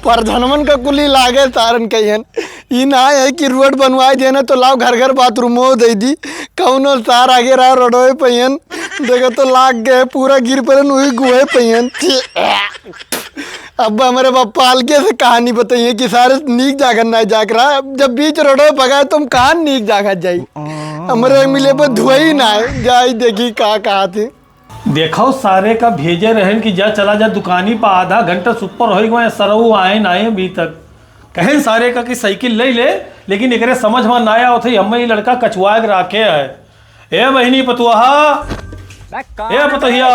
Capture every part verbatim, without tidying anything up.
परधनवन का कुली लागे सारन कहियन। ई ना है कि रोड बनवाए देना तो लाओ घर घर बाथरूमो दे दी। कौनो सार आगे रहा रोडवे पहियन, देखो तो लाग गए, पूरा गिर पड़न, वही गुहे पहियन। अब हमरे बापा अलगे से कहानी बताइए कि सारे नीक जागत ना जाग रहा। जब बीच रोडवे भगाए तो हम कहाँ नीक जागत जाई? हमरे मिले पर धुआई ना है, जाई देखी का कहा थे। देखो, सारे का भेजे रहन कि जा, चला जा दुकानी पर, आधा घंटा से ऊपर होइ गवा, सरऊ आए ना आए अभी तक। कहेन सारे का कि साइकिल ले ले, लेकिन एकरे समझ में ना आवत है, हमें ये लड़का कचुआ के राखे है। ए बहिनी पतुआहा, ए पतहिया।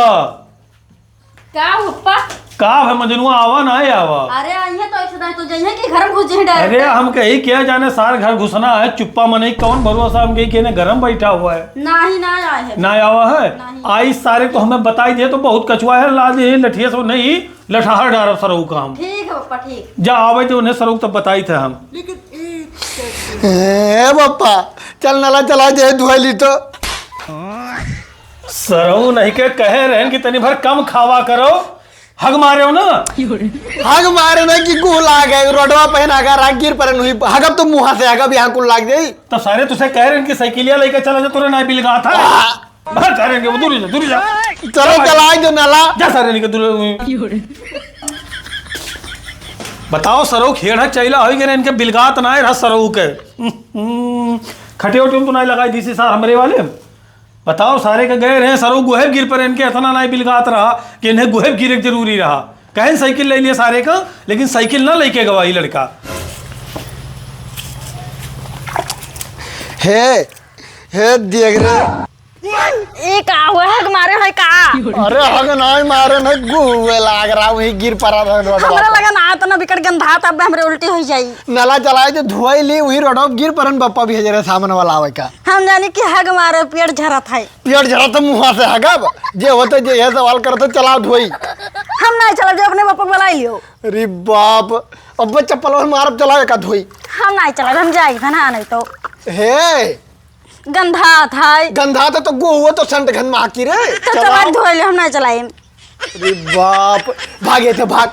का हो पप्पा? का भे मजनुआ, आवा ना आवा? अरे आइए तो ऐसे दाई तो जइहे कि घर में घुस जाए direct। अरे हम कही क्या जाने सार घर घुसना है, चुप्पा मनई कौन भरोसा, हम कही केने घर में बैठा हुआ है। नाही, ना आए है। ना आवा है? नाही। आई सारे तो हमें बताई दे तो बहुत कचुआ है, लाज ये लठिया से नहीं, लठहर डारब सरऊ का हम। ठीक है पप्पा, ठीक। जा आवे तो उन्हें सरऊ तब बताई थे हम। ए पप्पा, चल नाला चला दे धुआई ली तो। सरऊ नहीं के कहे रहन कि तनी भर कम खावा करो, हग मारे हो ना। हग मारे ना कि गुह लाग गए, रोडवा पे ना अगर गिर परन हुई, हगब तो मुँहा से हगब यहाँ कुल लाग जाई। तो सारे तुसे कह रहे हैं कि साइकिलिया लेके चला जा, तोरे ना बिलगा था। हाँ। बाहर जा रहे हैं, वो दूर जा, दूर जा। चलो, चला दो नाला। जा सारे निकल दूर। बताओ सरऊ खेड़ा चैला होई गए, इनके बिलगात ना रहा सरऊ के। खटिया उटिया तो ना लगाई दी सी सार हमरे वाले। बताओ, सारे के गए रहे, सरऊ गुहेब गिर पर इनके इतना नाई बिलगात रहा कि इन्हें गुहेब गिरे के जरूरी रहा। कहें साइकिल ले लिए सारे का, लेकिन साइकिल ना लेके गवा ई लड़का। हे, हे, देख रे। ई का हुआ, हग मारे है का? अरे, हग नाई मारे, नहीं गुहे लाग रहा, वही गिर पड़ा था रोड हमरा पर। लगा ना, तो ना बिकट गंधा, तब हमरे उल्टी हो जाई। नला चलाए थे, धुआई ली, वही रोड पर गिर परन, बप्पा भी हजरे सामने वाला आवे का। हम जानी कि हग मारे पेट झरत है। पेट झरत है मुँहा से हगब। जे होते जे यह सवाल करते चलाओ धोई। हम नहीं चलब, जो अपने बापा को बुलाई लियो। अरे बाप, अब चप्पल और मारब चलावे का धोई। हम नहीं चलब, हम जाई था ना नहीं तो। हे। गंधात है। गंधात है तो गो हुआ तो संट घन माँ की रे। तो चलाओ। चला धोई ले, हम नहीं चलाइम। अरे बाप, भागे थे, भाग।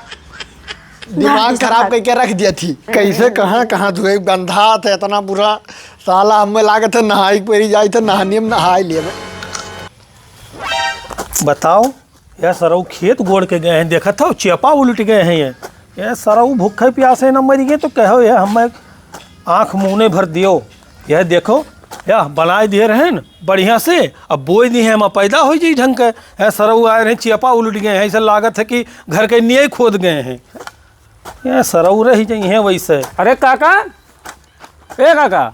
दिमाग खराब करके रख दिया थी। कैसे, कहाँ, कहाँ धुए, गंधात है इतना बुरा। साला हमें लागत है नहाई के परी जाई थे, नहानी में नहाई लिए। बताओ, यह सरऊ खेत गोड़ के गए हैं, देखत हो, चेपा उलट गए हैं ये। यह सरऊ भूखे प्यासे न मरी गए तो कहो, यह हमें आँख मुँह नहीं भर दियो। यह देखो, यह बनाए दिए रहे न बढ़िया से, अब बोए दिए हैं, एमा पैदा हो जाई ढंग के। यह सरऊ आए रहे, चेपा उलट गए हैं, ऐसा लागत है कि घर के निये खोद गए हैं। यह सरऊ रह जाई हैं वैसे। अरे काका, ए काका,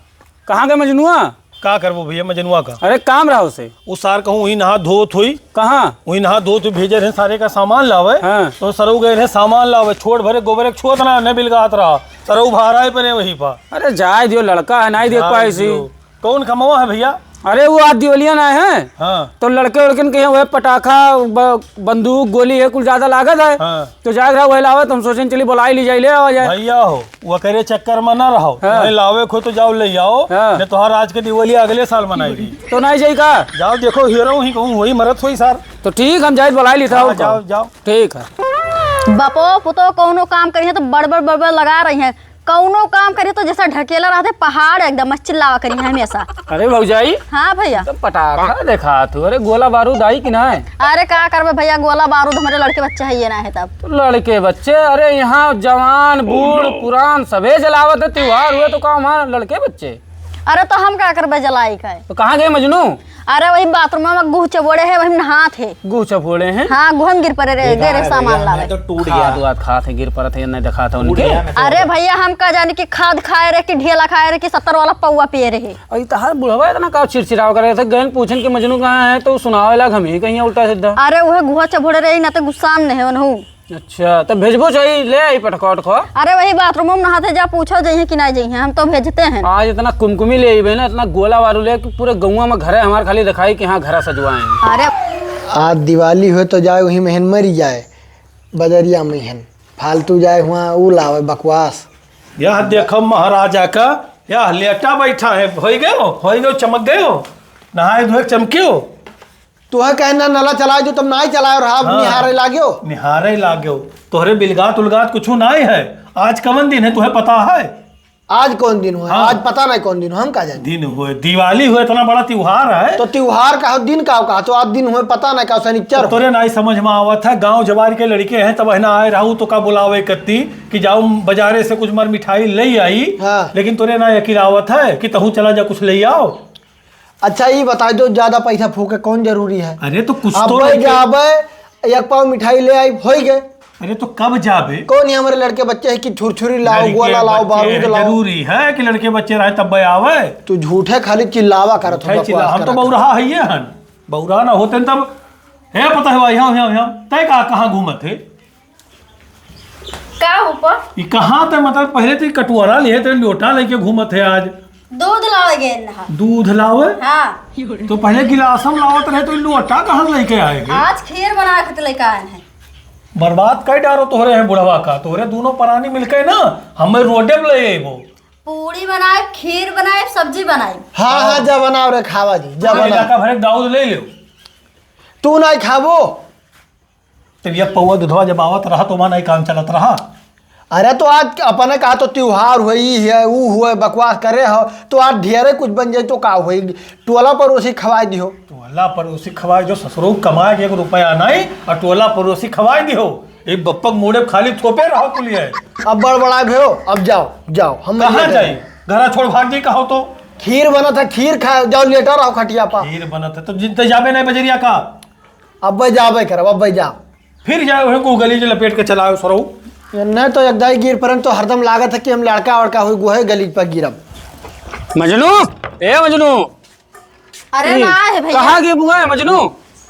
कहाँ गए मजनुआ? का करबो भैया मजनुआ का? अरे काम रहा उसे। उ सार कहूँ वहीं नहा धोत हुई। कहाँ? वहीं नहा धोत हुई, भेजे रहे सारे का सामान लावे। हाँ। तो सरऊ गए रहे सामान लावे, छोट भरे गोबर एक छोत ना, न बिलगात रहा। सरऊ भाराए परे वहीं पा। अरे जाए दियो, लड़का है, नहीं देख जाए पाए सी। दियो। कौन कमवा है भैया? अरे वो आज दिवालिया ना है। हाँ। तो लड़के उड़कन के वह पटाखा, ब-, बंदूक, गोली है, कुल ज्यादा लागत है। हाँ। तो जाग रहा वह लावे, तो हम सोचें चली बुलाई ली जाए, ले आवा जाए। भैया हो, वो करे चक्कर में ना रहो। हाँ। वहीं लावे खो तो जाओ ले जाओ। हाँ। नहीं तो हर आज के दिवाली अगले साल मनाएगी। तो नहीं जाई का? जाओ देखो, हीरो ही कहूँ, वही मरत हुई सार। तो ठीक, हम जाए बुलाई ली था हाँ, उनको। जाओ, जाओ। ठीक है। बापो, पुतो कौनो काम करी है तो बड़बड़, बड़बड़ लगा रही है। कौनो काम करी तो जैसा ढकेला रहते पहाड़ एकदम, मस्त चिल्लावा करी है हमेशा। अरे भौजाई। हाँ भैया। तो पटाखा देखा तू, अरे गोला बारूद आई कि ना है? अरे का करबे भैया, गोला बारूद हमारे लड़के बच्चे है ये ना है तब। तो लड़के बच्चे, अरे यहाँ जवान, बूढ़, पुरान सभे जलावत है, त्योहार हुए तो का वहाँ लड़के बच्चे? अरे तो हम का करबे जलाई का है? तो कहाँ गए मजनू? अरे वही बाथरूम में गुह चबोड़े है, वही में नहात है। गुह चबोड़े हैं? हाँ, गुह में गिर पड़े रहे, ये गए रहे सामान लावे। तो टूट गया। खात वात खात है, गिर पड़त है, नहीं दिखाता टूट उनके। गया ना। अरे भैया, हम का जाने कि खाद खाए रहे कि ढेला खाए रहे कि सत्तर वाला पौवा पिए रहे। अरे तहार बुढ़वा इतना का चिड़चिड़ाव करे थे, गहन पूछन के मजनू कहाँ है तो सुनावे लाग हम ही कहीं उल्टा सीधा। अरे वह गुह चबोड़े रही ना तो गुस्सा में नहीं उन्हों। अच्छा, तो भेजबो चाहिए, ले आई पटखा उटखा। अरे वही बाथरूम में नहाते जा, पूछो जइहे कि नहीं जइहे, हम तो भेजते हैं। आज इतना कुमकुमी ले आइबे ना, इतना गोला बारूद ले कि पूरे गौवा में घरे हमार खाली दिखाई कि हाँ घरा सजवाए हैं। अरे आज दिवाली हो तो जाए वही महन मरी जाए, बजरिया महन फालतू जाए हुआ ऊ लावे बकवास। यह देखो महाराजा का, यह लेटा बैठा है, होई गयो, होई गयो, चमक गयो, नहाए धोए चमक्यो। तोहे कहे ना नला चलाए जो, तब नाई चलाए रहा, अब हाँ। निहारे लाग्यो। निहारे लाग्यो। तोहरे बिलगात उलगात कुछू नाई है। आज कवन दिन है, तोहे पता है? आज कौन दिन हुए? हाँ। आज पता नहीं कौन दिन हुए, हम का जाने। दिन हुए, दिवाली हुए, इतना बड़ा त्योहार है। तो त्योहार का हो, दिन का हो, कहा तो आज दिन हुए, पता नहीं का, शनिचर तो हो। तोरे नाई समझ में आवत है, गांव जवार के लड़के हैं, तब है ना आए रहू तो का बुलावे कत्ती कि जाओ बाजारे से कुछ मर मिठाई ले आई। हाँ। लेकिन तोरे ना यकीन आवत है कि तहू चला जा कुछ ले आओ। अच्छा, ई बताइ दो, ज्यादा पैसा फूके कौन जरूरी है? अरे, तो कुछ तो अब्बे लेके जाबे, एक पाव मिठाई ले आई, होई गए। अरे, तो कब जाबे? कौन ही हमरे लड़के बच्चे हैं कि छुरछुरी लाओ, लड़के गोला लाओ, बच्चे बारूद हैं, लाओ? जरूरी है कि लड़के बच्चे रहे तब आवे? तू झूठे खाली चिल्लावा करत हो, झूठे चिल्ला-, बकवास हम तो करत हो। बौराहा हइये हन, बौराहा ना होते न तब। हे, पता है भाई, यहाँ, यहाँ, यहाँ, तय का, कहाँ घूमत है? का ऊपर? ई कहाँ ते, मतलब, पहले तो ई कटोरा लिए थे, लोटा लेके घूमत है आज। दूध लावे गए रहा। दूध लावे? हाँ। तो पहले गिलासम लावत रहे, तो ई लोटा कहाँ से लेके आएगे? आज खीर बना के लेके आए हैं। बर्बाद कर डारो तोहरे हैं बुढ़वा का, तोहरे दोनों परानी मिलके ना हमें रोडे पे ले अइबो। पूड़ी बनाए, खीर बनाए, सब्जी बनाए। हाँ, हाँ, जा बनाओ रे, खावा जी, जा अरे बनाओ। काका, भरे दाऊद ले लो। तू नहीं खाबो? तब एक पौवा दुधवा जब आवत रहा तो वहाँ नहीं काम चलत रहा। अरे तो आज अपने कहा तो त्योहार हुए, ई है, ऊ हुए, बकवास करे हो, तो आज ढेरे कुछ बन जाए तो का हुए? टोला पड़ोसी खवाए दिहो। टोला पड़ोसी खवाए जो ससुरो कमाए के एक रुपया नहीं और टोला पड़ोसी खवाए दिहो। ए बप्पक मोड़े खाली थोपे रहो कुलिए। अब बड़बड़ा गयो, अब जाओ, जाओ, हम कहाँ नहीं जाई? घरा छोड़ भाग जाई कहो तो। खीर बनत है, खीर खाए, जाओ लेटा रहो खटिया पर। खीर बनत है तो जिन ते जाबे नहीं बजरिया का। अब्बे जाबे करब, अब्बे जाओ। फिर जाए वही को गली जो लपेट के चलाओ सरऊ। ये नहीं तो एक दाई गिर परन तो हरदम लागत है कि हम लड़का वड़का हुई गुहे गली पर गिरब। मजनू, ए मजनू। अरे ए, ना है भैया। कहाँ गे बुआ है मजनू?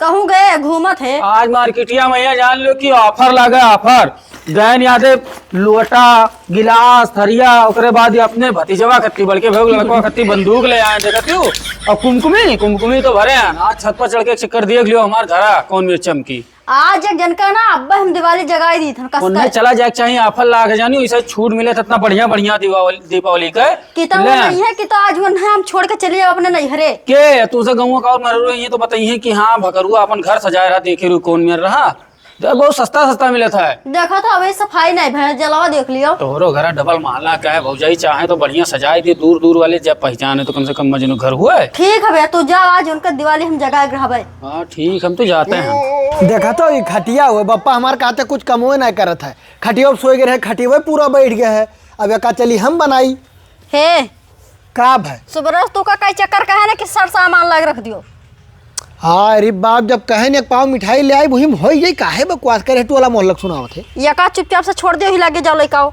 कहूँ गए, घूमत है। आज मार्केटिया में यह जान लो कि offer लागे, offer। गैन यादे लोटा, गिलास, थरिया, ओकरे बाद ये अपने भतीजवा खत्ती, बल्कि भाई लड़कवा खत्ती बंदूक ले आए, देखत हो। और कुमकुमी, कुमकुमी तो भरे हैं। आज छत पर चढ़ के चक्कर देख लियो, हमार घरा कौन मेर चमकी। आज एक जनका ना, अब्बे हम दिवाली जगाई दी थन, कस उन्हें के। चला जाए के चाहिए, offer लाग जानी, वैसे छूट मिले तो इतना बढ़िया, बढ़िया दीपावली, दीपावली का। कि तो वो ले। नहीं है कि तो आज वो नहीं, हम छोड़ के चले जाओ अपने नैहरे। के, तू से गौवा का और मरो ये तो बताइए कि हाँ, भकरुआ अपन घर सजाए रहा, देखे रू कौन मेर रहा। देख, बहुत सस्ता सस्ता मिलत है। देखा तो अबे सफाई नहीं भैया, जलावा देख लियो। तोहरो घरा डबल महला का है भौजाई, चाहे तो बढ़िया सजाए दे, दूर दूर वाले जब पहचाने तो कम से कम मजनू घर हुए। ठीक है भैया, तू जा, आज उनका दिवाली हम जगाए के रहबे। हाँ ठीक, हम तो जाते हैं। देखा तो ई खटिया हुए, बप्पा हमार कहते कुछ कमवे नहीं करत है, खटिया पे सोए गए रहे, खटिया पूरा बैठ गया है, अब एका चली हम बनाई। हे, का भाई? सुबह से तू का कई चक्कर का है ना कि सर सामान लाग रख दियो। हाँ, अरे बाप, जब कहे न एक पाव मिठाई ले आई, वही में होई जाई, काहे बकवास करे, टोला मोहल्ला सुनावत है। या का चुपचाप से छोड़ दियो, ही लागे जाओ लइकाओ।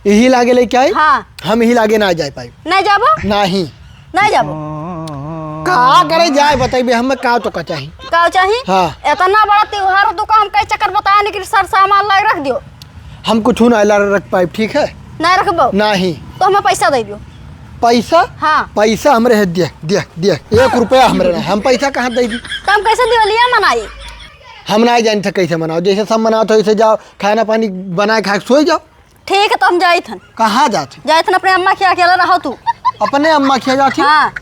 यही लागे लेके आई? हाँ। हम यही लागे ना जाए पाई। नहीं जाबो? नहीं। नहीं जाबो। का करे जाए, बताइबे, हमें का तो का चाही? का चाही? हाँ। इतना बड़ा त्योहार हो, तो का हम कई चक्कर बताए नहीं कि सर सामान लाग रख दियो। हम कुछ ना ला रख पाइब, ठीक है? नहीं रखबो? नहीं। तो हमें पैसा दे दियो। पैसा? हाँ। पैसा हमरे है, दे, दे, दे। एक रुपया हमरे नहीं, हम पैसा कहाँ दे दी? तो हम कैसे दिवालिया मनाई? हम नहीं जानते कैसे मनाओ, जैसे सब मनाओ तो ऐसे जाओ, खाना पानी बनाए खा के सोई जाओ। ठीक है, तो हम जाइत हन। कहाँ जात है? जाइत हन अपने अम्मा के अकेला रहो तू। अपने अम्मा के जात है? हाँ।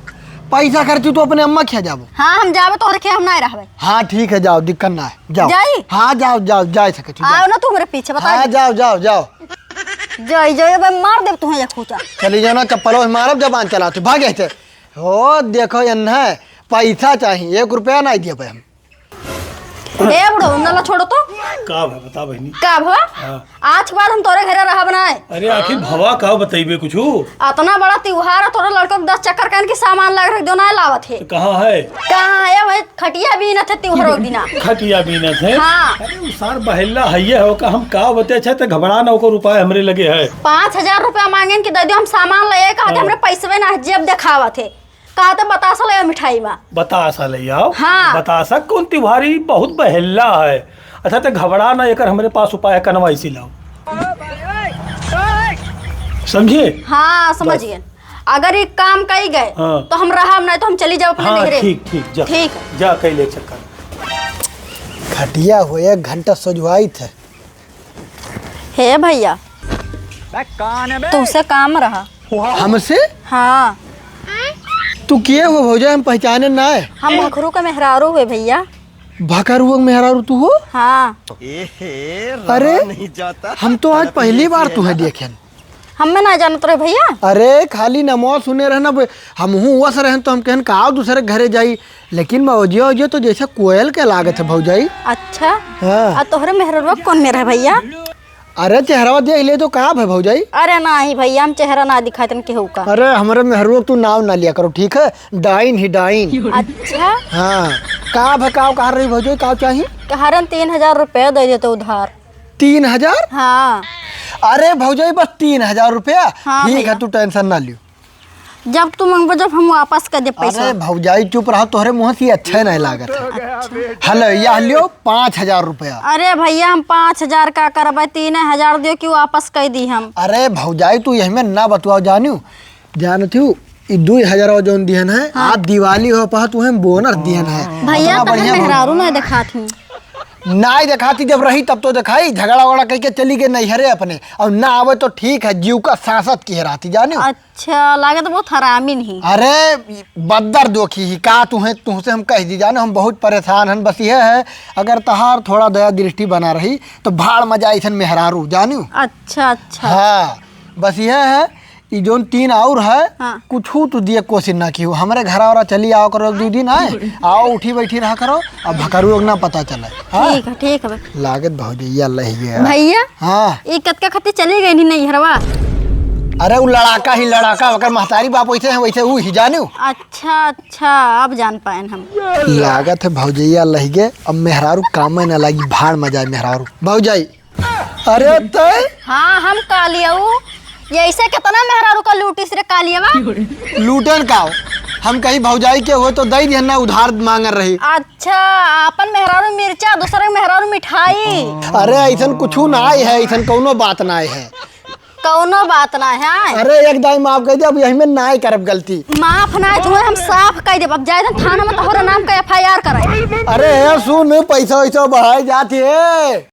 पैसा खर्ची तो अपने अम्मा के जाबो। हाँ, हम जाबो, तोहरे के हम नहीं रहबे। हाँ, ठीक है, जाओ, दिक्कत ना है, जाओ। जाई? हाँ, जाओ, जाओ, जा सके छी, जाओ। आओ ना तू हमरे पीछे, बता हाँ, दे। जाओ, जाओ, जाओ। जाई, जाई, अब मार देब तुहें एक खूंचा। चली जाओ ना, चप्पलों से मारब, जबान चलाते, भाग ऐसे। हो, देखो, एन्हे पैसा चाहिए, एक रुपया नहीं दिए हम। ए बुढ़ऊ, नला छोड़ो तो। का भा, बता बहिनी। का भा? हाँ। आज के बाद हम तोरे घरे रहब ना। अरे आखिर भवा का बतइबे कुछु? अतना बड़ा त्योहार है, तोरे लड़को के दस चक्कर कहन की सामान लाग रख दो, ना लावत है। तो कहाँ है? कहाँ है? वही खटिया बीनत है त्योहारों के दिना। खटिया बीनत है? हाँ। अरे उ सार बहेला हइये हो का, हम का बते, अच्छा तो घबरा ना, ओकर उपाय हमरे लगे है। पाँच हजार रुपया मांगेन कि दे दो, हम सामान ले, कहा हाँ। हमरे पैसवे ना है, जेब देखावत है। कहा तो बतासा ले आओ मिठाई में। बतासा ले आओ? हाँ। बतासा कौन त्योहारी, बहुत बहेला है। अच्छा तो घबरा ना, एकर हमरे पास उपाय है, कनवा इसी लाओ। समझे? हाँ, समझ बस। गए। अगर ये काम कई गए, हाँ। तो हम रहब नहीं, तो हम चली जाओ अपने हाँ, नैहरे। ठीक, ठीक, जा। ठीक। जा, कई ले चक्कर। खटिया हो एक घंटा सजुआई थे। हे भैया, बे, कौन है बे? तुमसे काम रहा। हमसे? हाँ। तू के हो भौजाई, हम पहचाने ना है। हम भखरू के मेहरारू हुए भैया। भखरू के मेहरारू तू हो? हाँ। अरे, हम तो आज पहली बार तुहे देखेन। हमें ना जानत रहे भैया। अरे, खाली नमवा सुने रहन, हमहू वस रहन तो हम कहन का दूसरे के घरे जाई, लेकिन मौजिया ओजिया तो जैसे कोयल के लागत है भौजाई। अच्छा। हाँ। आ तोहरे मेहररुआ कौन मेहर है भैया? अरे चेहरवा देख ले तो का भे भौजाई? अरे नाही भैया, हम चेहरा ना दिखातन केहू का। अरे हमरे मेहरुआ तू नाव ना लिया करो, ठीक है? डाइन ही डाइन। अच्छा। हाँ। का भे, का कहा रही भौजाई, का चाही? कहरन तीन हजार रुपया दे देते उधार। तीन हजार? हाँ। अरे भौजाई, बस तीन हजार रुपया? हाँ ठीक है भैया। तू tension ना लियो। जब तू मंगबो, जब हम वापस कर दे पैसा। अरे भौजाई चुप रहो, तोहरे मुँह से अच्छा नहीं लागत है। अच्छा। हेलो, यह लियो पाँच हजार रुपया। अरे भैया, हम पाँच हजार का करबे, तीन हजार दियो कि वापस कर दी हम। अरे भौजाई, तू यही में ना बतुआओ, जानियो, जानत हूँ, ई दुई हजार जौन दिहन है, हाँ। आज दिवाली हो पहा, तुहे bonus दिहन है। भैया, इतना तहन बढ़िया मेहरारू ना देखात हूँ। नाई देखाती, जब रही तब तो देखाई। झगड़ा वगड़ा कइके चली गई नैहरे अपने, और ना आवे तो ठीक है, जीव का सांसत की रहती जाने। अच्छा, लागत बहुत हरामिन ही। अरे बद्दर दोखी ही का तुहे, तुहसे हम कह दी जाने, हम बहुत परेशान हन। बस यह है, अगर तहार थोड़ा दया दृष्टि बना रही तो भाड़ मजा ऐसन मेहरारू जानियो। अच्छा अच्छा। हाँ, बस यह है, ई जौन तीन और है, हाँ। कुछू तू दिए कोशिश ना कियो। हमरे घरा ओरा चली आओ करो एक दू दिन आए, आओ उठी बैठी रहा करो, अब भकरू लोग ना पता चले। हाँ? ठीक है, ठीक है। लागत भौजैया लहि गया। भैया, हाँ। ई कतका खातिर चली गई नहीं नैहरवा? अरे उ लड़ाका ही लड़ाका, ओकर महतारी बाप वैसे है, वैसे उ ही जानियो। अच्छा अच्छा, अब जान पाएन हम। लागत है भौजैया लहि गए, अब मेहरारू कामे ना लागी, भाड़ में जाए मेहरारू। भौजाई, अरे तय? हाँ, हम कालियऊ। यैसे कितना मेहरारू का लूटिस रे कालियवा? लूटन का हो? हम कही भौजाई के हो तो दई दिहन ना, उधार मांगन रही। अच्छा, आपन मेहरारू मिर्चा, दूसरे के मेहरारू मिठाई। अरे ऐसन कुछू ना आए है, ऐसन कौनो बात ना आए है। कौनो बात ना है। अरे एक दाई माफ कर दे, अब यही में ना करब गलती। माफ ना है तुम्हें, हम साफ कह देब। अब जाए थाना में तोहरे नाम का F I R करे। अरे हे सुन, पैसा वैसा बढ़ाए जाती है।